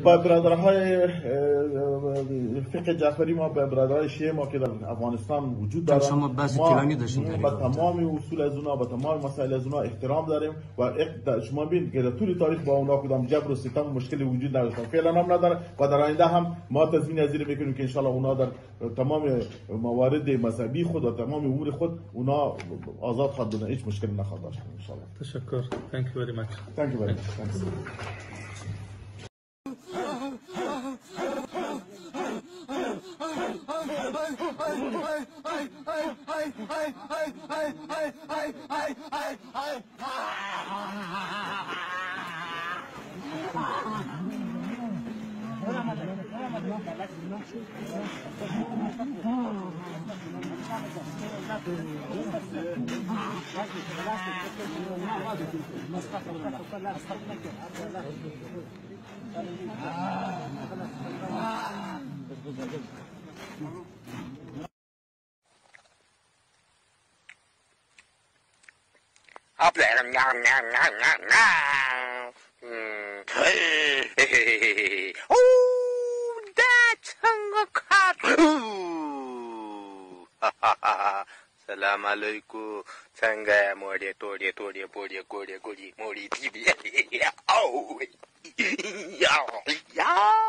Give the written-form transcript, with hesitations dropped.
با برادرهای فقه جعفری ما، با برادرهای شیعه ما که در افغانستان وجود دارند، شما بحث طولانی داشتین، با تمام اصول از اونا، با تمام مسائل از اونا احترام داریم و شما ببینید که در طول تاریخ با اونا کدام جبر و ستم و مشکلی وجود نداشت، فعلا هم نداره و در آینده هم ما تضمین از این میکنیم که ان شاء الله اونا در تمام موارد مذهبی خود و تمام امور خود اونا آزاد خواهد بودن، هیچ مشکلی نخواهد داشت ان شاء الله. تشکر. Thank you very much. Thank you very much. Thanks. سلام علیکم. څنګه موړې توړې توړې پوړې ګوړې ګوړې موړې تیبې. او یا یا.